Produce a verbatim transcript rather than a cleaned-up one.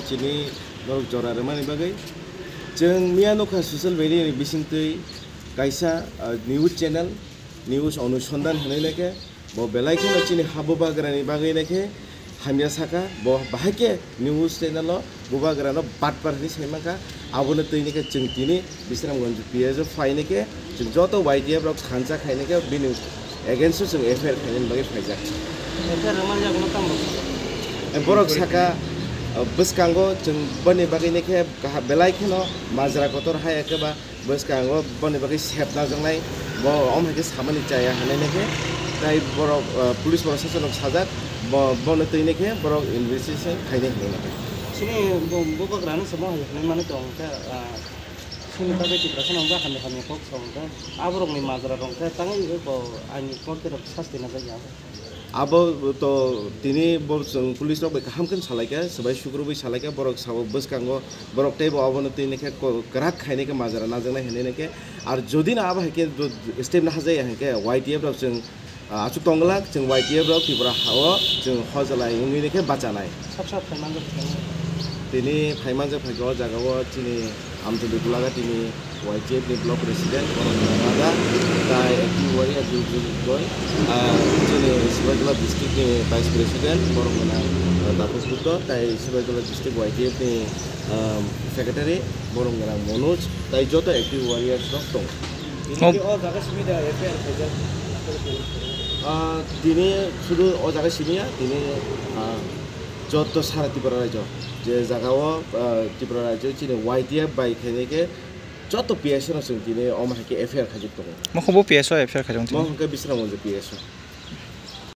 Chini norok jora rwmani bagwi. Chwng miya nukha social media ni bisingtwi kaisa, ah, news channel, news Anusandhan hinwi lekhe. Bo belai kheno chini ha bubagrani bagwi lekhe hamya saka. Bo bahai khe news channel o bubagrano batpar hinwi sai mankha. Abono twi lekhe chwng tini Bisramganj P S o phai lekhe chwng joto Y T F rok thansa khai lekhe bini against o chwng F I R khainani bagwi phaijak. F I R rwmani yagulo tamo? Eh, borok saka, eh, bwskango chwng boni bagwi lekhe kaha-, belai kheno majra kotor hai eke ba bwskango boni bagwi sep najaknai, bo om hai khe samani chaya hinwi lekhe, tai borok, eh, police borok sacha rok sajak, bo, bono twi lekhe borok investigation khainai hinwi lekhe. Chini bo, bubagrano se bo hai hinwi mani tong khe, ah, chini bagwi Tiprasa no hamya hamya kok sa hwn khe, aborokni majra rok khe tangwi bo aini korte rok sasti najak ya. Abo to tini bo chwng police rok bai kaham khe salaikha, swbai sukrubwi salaikha, borok sabo bwskango borok teibo abono twi lekhe ko-, kwrak khainai khe majra najaknai hinwi lekhe. Ar jodi no abo hai khe do-, step nahajaya hinkhe Y T F rok chwng, ah, achuk tongglak, chwng Y T F rok Tripura ha-o chwng hojalai wngwi lekhe bachanai. Sab sab phai manjak phai. Tini phai manjak phai khe o jaga o chini Amchundri Gulaga tini Y T F ni block president, borok ni dada, tai active warrior Jujul Boi, ah, chini Sibaijala district ni vice president, borok ni, ah, Taposh Gupta, tai Sibaijala district Y T F ni, ah, secretary, borok ni Manoj, tai joto active warriors rok tongo. Tini Oh. Ki o jaga simi da F I R khaijak? Ah, tini sudu o jaga simi ya, tini, ah, joto sara Tripura rajyo, je jaga o, ah, Tripura rajyo chini Y T F bai khainai khe joto P S O no chwng tini omo hai khe F I R khaijak tongo. Mokho bo P S O F I R khaijak Mo tongo. Hwnkhe Bisramganj P S O.